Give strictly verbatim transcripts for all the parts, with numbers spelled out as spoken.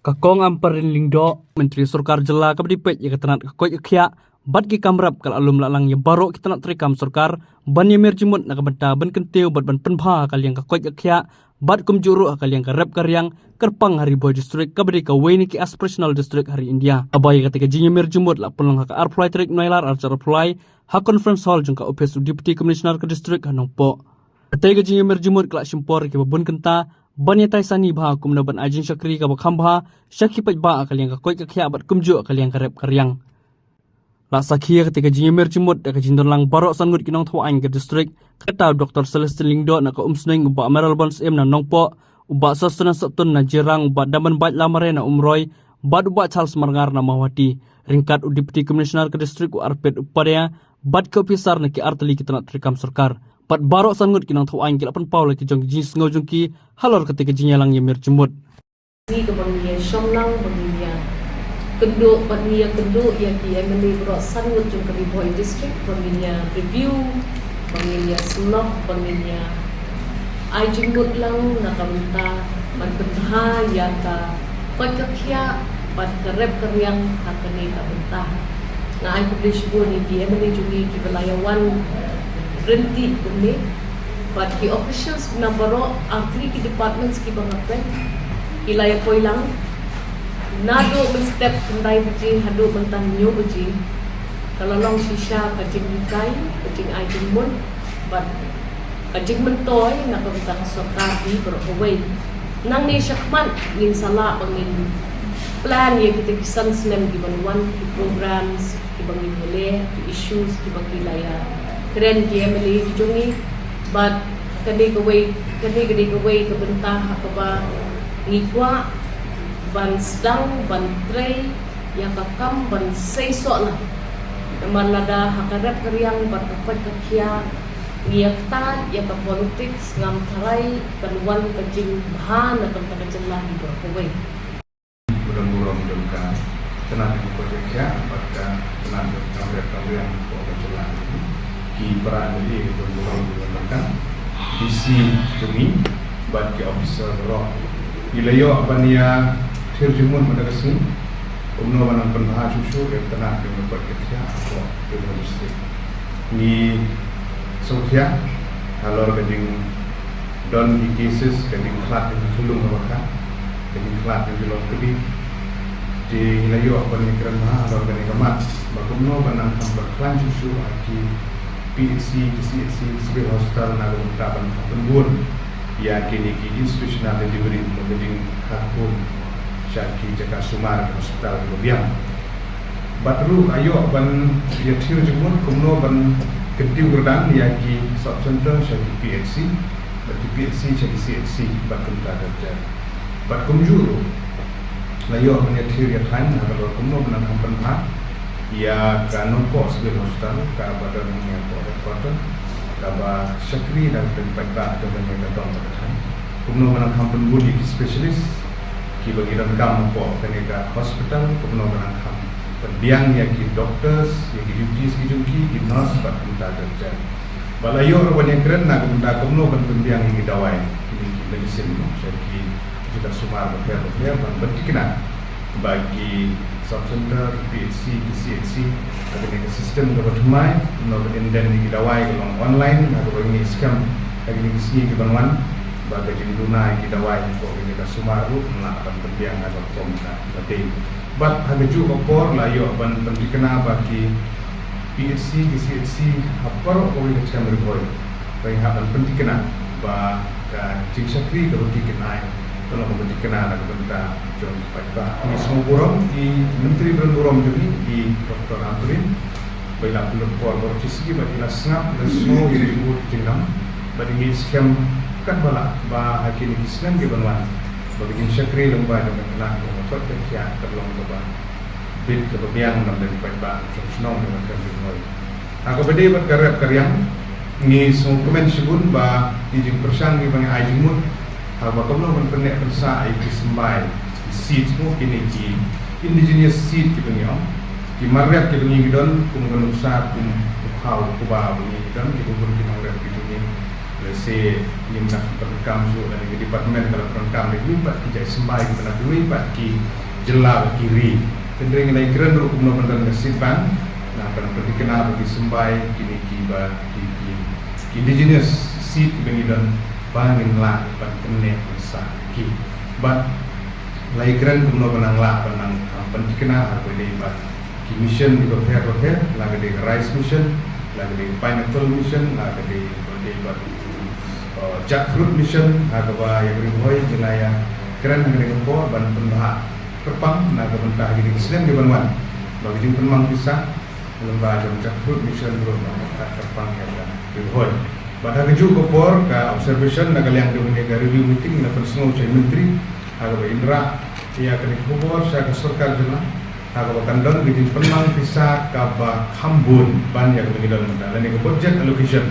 Ka Kong Ampareen Lyngdoh, Myntri Sorkar Jylla kaba dei peit ïa ka tnat ka koit ka khiah bad ki kam rep, ka la lum la lang ïa baroh ki tnat treikam sorkar ban ïamir jingmut na ka bynta ban kyntiew bad ban pynbha ha ka liang ka koit ka khiah bad kumjuh ruh ha ka liang ka rep ka riang, kyrpang ha Ri Bhoi District kaba dei kawei na ki aspirational district ha ri India. Haba ïa katei ka jingïamir jingmut la pynlong ha ka arphew lai tarik Nailar arhajar arphew lai ha Conference Hall jong ka ophis u Deputy Commissioner ka district ha Nongpoh. Katei ka jingïamir jingmut ka la shim por kiba bun kynta ban ïatai sani bha kumno ban ai jingshakri kaba kham bha sha ki paidbah ha ka liang ka koit ka khiah bad kumjuh ha ka liang ka rep ka riang. La sakhi ïa katei ka jingïamir jingmut da ka jingdon lang baroh san ngut ki nongthaw aiñ ka district, kata u Doctor Celestine Lyngdoh na ka Umsning, u Bah Mayralborn Syiem na Nongpoh, u Bah Sosthenes Sohtun na Jirang, u Bah Damanbait Lamare na Umroi bad u Bah Charles Marngar na Mawhati, ryngkat u Deputy Commissioner ka district u Arpit Upadhyay bad ki ophisar na ki artylli ki tnat treikam sorkar. Bad baroh san ngut ki nongthaw aiñ ki la pynpaw la ki jong ki jingsngew jong ki halor katei ka jingïalang ïamir jingmut. Ni kaba ngi ïa shong lang, ba ngi ïa kynduh, ba ngi ïa kynduh ïa ki M L A baroh san ngut jong ka Ri Bhoi District, ba ngi ïa review, ba ngi ïa snoh, ba ngi ïa ai jingmut lang na ka bynta ban pynbha ïa ka koit ka khiah bad ka rep ka riang ha kane ka bynta. Nga ai khublei shibun ïa ki M L A jong ngi kiba la ïa wan ryntih kumne. Bad ki officials na baroh artylli ki departments kiba nga peit ki la ïa poi lang. Naduh mynstep khyndai baje haduh mynta hynñiew baje ka la long shisha ka jinghikai, ka jingai jingmut bad ka jingmyntoi na ka bynta ka sorkar hi baroh kawei. Nangne shakhmat ngin sa lah ba ngin plan ïa kita ki san snem kiban wan, ki programs kiba ngin ïaleh, ki issues kiba ki la ïa kren ki M L A ki jong ngi. Bad kane kawei, kane kane kawei ka bynta ha kaba ngi kwah ban sdang ban trei ïa ka kam ban seisoh lang. Namar lada ha ka rep ka riang bad ka koit ka khiah ngi ïa ktah ïa ka politics, ngam tharai kan wan ka jingbha na ka bynta ka jylla hi baroh kawei. Burom burom jong ka tnat ka koit ka khiah bad ka tnat ka kam rep kam riang ka jylla. Ki para M L A, burom burom jong ka D C jong ngi bad ki officer baroh. Ngi la ïoh ban ïa thied jingmut mynta ka sngi kumno ban nang pynbha shuh shuh ïa ka tnat ka koit ka khiah hapoh Ri Bhoi District. Ngi sngewthuh halor ka jingdon ki cases, ka jingkhlad jong ki khyllung kaba kha, ka jingkhlad jong ki longkmie. Te ngi la ïoh ban ïakren bha halor kane ka mat ba kumno ban nang kham khlaiñ shuh shuh ha ki P H C, ki C H C, Civil Hospital na ka bynta ban kham pynbun ïa kine ki institutional delivery, ka jingkhatkhun sha ki jaka sumar, ki hospital kiba biang. Bad ruh la ïoh ban ïa thied jingmut kumno ban kyntiew kyrdan ïa ki sub center sha ki P H C bad ki P H C sha ki C H C bad kumta ter ter. Bad kumjuh ruh la ïoh ban ïa thied ïa thaiñ na ka bynta kumno ban nang kham pynbha ïa ka Nongpoh Civil Hospital kaba don hangne hapoh headquarter, kaba shakri da ka paidbah jong kane ka dong ka thaiñ. Kumno ban nang kham pynbun ïa ki specialist kiba ngi donkam hapoh kane ka hospital, kumno ban nang kham pynbiang ïa ki doctors, ïa ki duties ki jong ki, ki nurse bad kumta ter ter. Ba la ïoh ruh ban ïakren na ka bynta kumno ban pynbiang ïa ki dawai, kine ki medicine, no, sha ki jaka sumar bapher bapher, ban pynthikna ba ki sub center, ki P H C, ki C H C ha kane ka system kaba thymmai, kumno ban indent ïa ki dawai, ka long online, ha kaba ngi skhem ha kine ki sngi kiban wan ba ka jingduna ïa ki dawai hapoh kane ka sumar ruh kan lah ban pynbiang ha ka rukom kaba dei. Bad ha kajuh ka por la ïoh ban pynthikna ba ki P H C, ki C H C ha baroh kawei ka them Ri Bhoi, ba ngi hap ban pynthikna ba ka jingshakri kaba ki kin ai ka long kaba thikna na ka bynta jong ki paidbah. Ngi sngewburom ïa i Myntri burom burom jong ngi, i Doctor Ampareen, ba i la pynlut por baroh shi sngi bad i la sngap, i la sngew ïa ki jingmut jingdam. Bad ngi skhem katba lah ba ha kine ki snem kiban wan ba ka jingshakri lyngba jong ka tnat ka koit ka khiah kan long kaba bit kaba biang na ka bynta ki paidbah jong shnong jong ka them Ri Bhoi. Ha kaba ïadei bad ka rep ka riang, ngi sngewkmen shibun ba i jingpyrshang kiba ngi ai jingmut haba kumno ban pynneh pynsah ïa ki symbai, ki seeds mo, kine ki indigenous seed kiba ngi ong, ki mar rep kiba ngi don kum ka nuksa, kum u khaw u kba ba ngi don, kiba bun ki nongrep ki jong ngi, leh Shisha ngim nang pyndonkam shuh, lane ka department ka la pyndonkam da kiwei pat ki jait symbai kiba na kiwei pat ki jylla bad ki ri. Hynrei ngi la ïakren ruh kumno ban don ka seed bank, na ban pynthikna ba ki symbai kine kiba ki, ki, ki indigenous seed kiba ngi don ba ngin lah ban pynneh pynsah ki. Bad la ïakren kumno ban nang lah ban nang, ah, pynthikna ha kaba ïadei bad ki mission kiba pher bapher, la ka dei ka rice mission, la ka dei ka pineapple mission, la ka dei, ka dei bad, uh, jackfruit mission, ha kaba ïa ka Ri Bhoi ngi la ïakren ha kane ka por ban pynbha kyrpang na ka bynta kine ki snem kiban wan, ba ka jingpynmang pisa lyngba jong jackfruit mission ruh ban pynbha kyrpang ïa ka Ri Bhoi. Bad ha kajuh ka por, ka observation na ka liang jong kane ka review meeting, ngi la pynsngew sha i Myntri ha kaba in rah ïa kane ka khubor sha ka sorkar jylla, ha kaba kan don ka jingpynmang pisa kaba kham bun ban ïa kaba ngi don mynta, lane ka budget allocation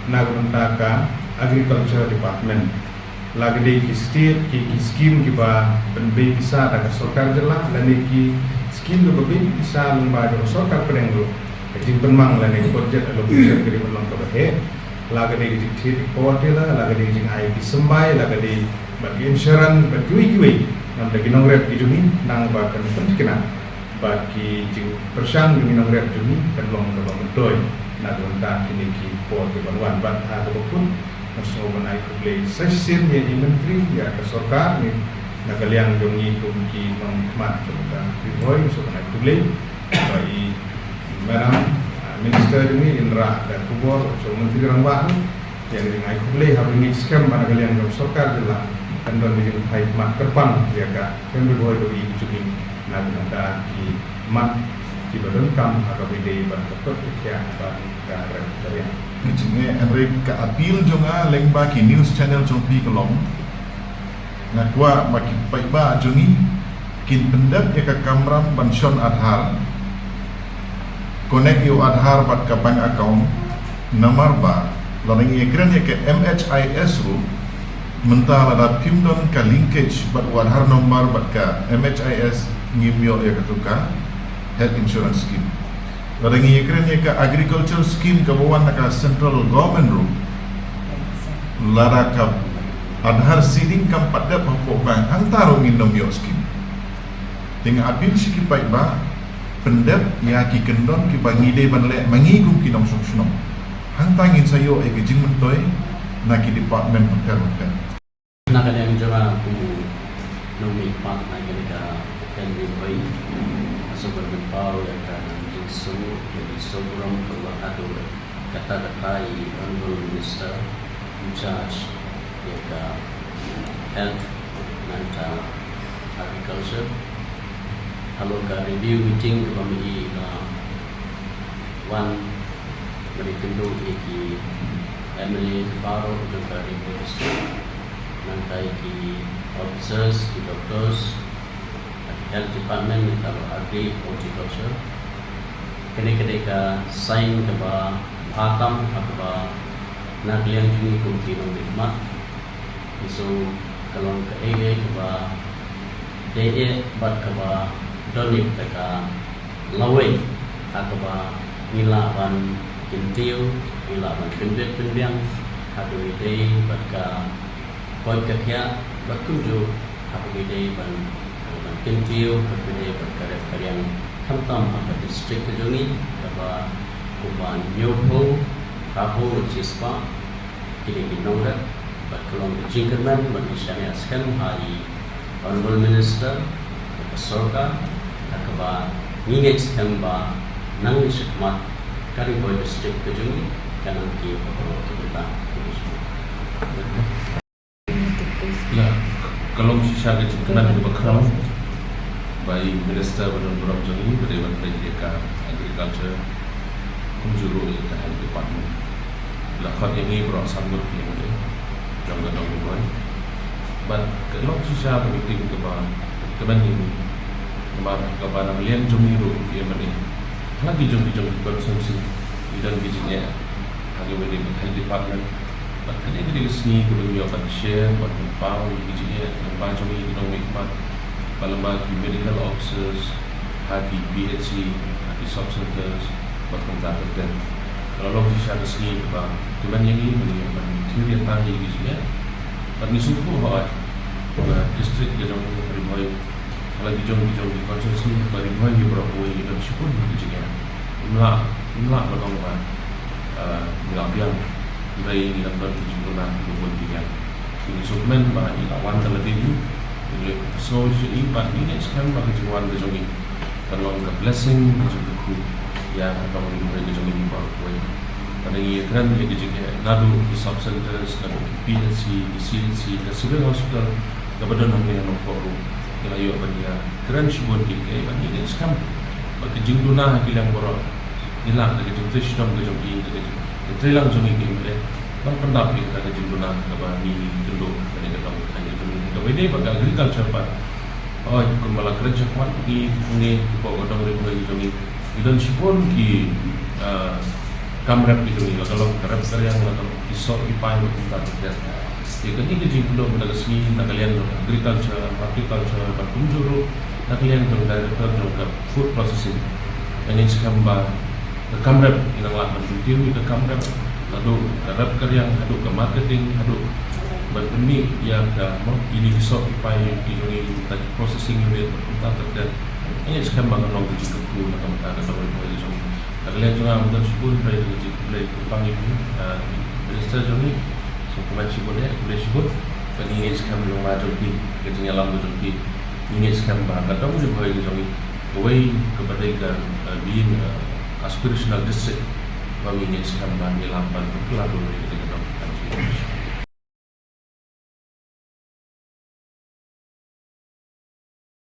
na ka bynta ka Agriculture Department. La ka dei ki state, ki, ki scheme kiba pynbei pisa da ka sorkar jylla, lane ki scheme kiba bei pisa lyngba jong ka sorkar pdeng ruh, ka jingpynmang lane ka budget allocation ka dei ban long kaba heh. La ka dei ka jingthied ïa ki power tiller, la ka dei ka jingai ki symbai, la ka dei bad ki insurance, bad kiwei kiwei. Namar da ki nongrep ki jong ngi, nang ba kan pynthikna bad ki jingpyrshang jong ki nongrep jong ngi kan long kaba myntoi na ka bynta kine ki por kiban wan. Bad ha kaba kut, nga sngewbha ban ai khublei sa shisien ïa i Myntri, ïa ka sorkar, ngi na ka liang jong ngi kum ki nongmihkhmat jong ka Ri Bhoi, nga sngewbha ban ai khublei ba i Madam, ah, Minister jong ngi in rah da ka khubor jong u Myntri Rangbah. Ïa ka jingai khublei ha ba ngi ngeit skhem ba na ka liang jong sorkar jylla kan don ka jingpynkhmat kyrpang ïa ka Ri Bhoi Bawi ka jong ngi na ka bynta ki mat kiba donkam ha kaba ïadei bad ka kot ka khiah bad ka rep ka riang. Ka jingeh, hynrei ka appeal jong nga lyngba ki news channel jong phi ka long, nga kwah ba ki paidbah jong ngi kin pyndep ïa ka kamram ban shon Aadhaar, connect ïa u Aadhaar bad ka bank account. Namar ba lada ngi ïakren ïa ka M H I S ruh, mynta lada phim don ka linkage bad u Aadhaar number bad ka M H I S, ngim ïoh ïa katu ka health insurance scheme. Lada ngi ïakren ïa ka agriculture scheme kaba wan na ka central government ruh, lada ka Aadhaar seeding kam pat dep hapoh bank, hangta ruh ngin nym ïoh scheme. Te nga appeal sha ki paidbah, pyndep ïa ki kyndon kiba ngi dei ban leh ma ngi kum ki nongshong shnong. Hangta ngin sa ïoh ïa ki jingmyntoi na ki department bapher bapher. Na ka liang jong nga kum u nongmihkhmat na kane ka Ri Bhoi, nga sngewbha ban pynpaw ïa ka jingsngew, ïa ka jingsngew burom kaba haduh katta katta ïa i Honourable Minister in charge ïa ka health nangta agriculture. Halor ka review meeting kaba ma i ba wan, ma i kynduh ïa ki M L A baroh jong ka Ri Bhoi District, nangta ïa ki officers, ki doctors, health department, nangta ba agri horticulture. Kane ka dei ka sign kaba bha tam ha kaba na ka liang jong ngi kum ki nongmihkhmat. So ka long kaei kaei kaba dei eh bad kaba don ïa kata ka lawei ha kaba ngi lah ban kyntiew, ngi lah ban pynbit pynbiang ha kaba dei bad ka koit ka khiah bad kumjuh ha kaba dei ban, ban kyntiew ha kaba dei bad ka rep ka riang, khamtam ha ka district ka jong ngi kaba kumba hynñiewphew, phraphew ngut shispah ki dei ki nongrep. Bad ka long ka jingkyrmen bad ngi shaniah skhem ha i Honourable Minister, ha ka sorkar, ha kaba ngi ngeit skhem ba nangne shakhmat ka Ri Bhoi District ka jong ngi kan nang kiew ha baroh ki bynta. Ïa, ka long shisha ka jingkmen kaba khraw ba i Minister ba don burom jong ngi ba dei ban peit ïa ka agriculture, kumjuh ruh ïa ka health department. La khot ïa ngi baroh san ngut ki ïa ngi jong ka dong Ri Bhoi. Bad ka long shisha ka meeting kaba kmen ïa ngi. Namar kaba na ka liang jong ngi ruh ïa mane ha la ki jong ki jong ki constituency ngi don ki jingeh ha kaba dei ka health department. Bad kane ka dei ka sngi kaba ngi ïoh ban share, ban pynpaw ïa ki jingeh lyngba jong ngi ki nongmihkhmat, bad lyngba ki medical officers ha ki P H C, ha ki sub centers, bad kumta ter ter. Ka la long shisha ka sngi kaba kmen ïa ngi ba ngi ïoh ban meet. Ngi ïa tang ïa ki jingeh. Bad ngi sngewthuh ba ka district ka jong Ri Bhoi, ha la ki jong ki jong ki constituency ka Ri Bhoi hi baroh kawei ngi don shibun ki jingeh. Ym lah, ym lah ban ong ba, eh, ngi la biang. Hynrei ngi dang don ki jingduna kiba bun ki biang. Ngi sngewkmen ba ngi la wan da lade ngi, ngi leh ka sngew sha i bad ngi ngeit skhem ba ka jingwan ka jong i kan long ka blessing, ka jingkyrkhu ïa ka dong Ri Bhoi ka jong i baroh kawei. Bad ngi ïakren ïa ka jingeh naduh ki sub centers, naduh ki P H C, ki C H C, ka civil hospital kaba don hangne ha Nongpoh ruh. Ngi la ïoh ban ïakren shibun ïa kaei, bad ngi ngeit skhem ba ka jingduna ha ki liang baroh, ngi lah da ka jingtrei shitom ka jong i, da ka jing, ka trei lang jong i ka M L A, ban pyndap ïa kata ka jingduna kaba ngi kynduh ha kane ka dong ka thaiñ ka jong ngi. Kaba ïadei bad ka agriculture pat, hooid, kumba la kren shakhmat, ngi, ngi hapoh ka dong Ri Bhoi ka jong ngi, ngi don shibun ki, ah, kam rep ki jong ngi, la ka long ka rep ka riang, la ka long ki soh ki pai, bad kumta ter ter. Te kane ka jingkynduh mynta ka sngi na ka liang jong agriculture, horticulture, bad kumjuh ruh na ka liang jong director jong ka food processing. Ngi ngeit skhem ba ka kam rep ngi nang lah ban kyntiew ïa ka kam rep, haduh ka rep ka riang, haduh ka marketing, haduh ban pynmih ïa ka, mo, kine ki soh ki pai ki jong ngi, kita ki processing unit, bad kumta ter ter. Ngi ngeit skhem ba kan long ka jingkyrkhu na ka bynta ka dong Ri Bhoi ka jong ngi. Na ka liang jong nga, ym don shibun, hynrei da ka jingkhublei kyrpang ïa phi, ah, Minister jong ngi, sngewkmen shibun eh, khublei shibun. Bad ngi ngeit skhem lyngba jong phi, ka jingïalam ka jong phi, ngi ngeit skhem ba ka dong Ri Bhoi ka jong ngi, kawei kaba dei ka, ah, being, ah, aspirational district, ba ngi ngeit skhem ba ngi lah ban pynkylla bun ïa kata ka dong.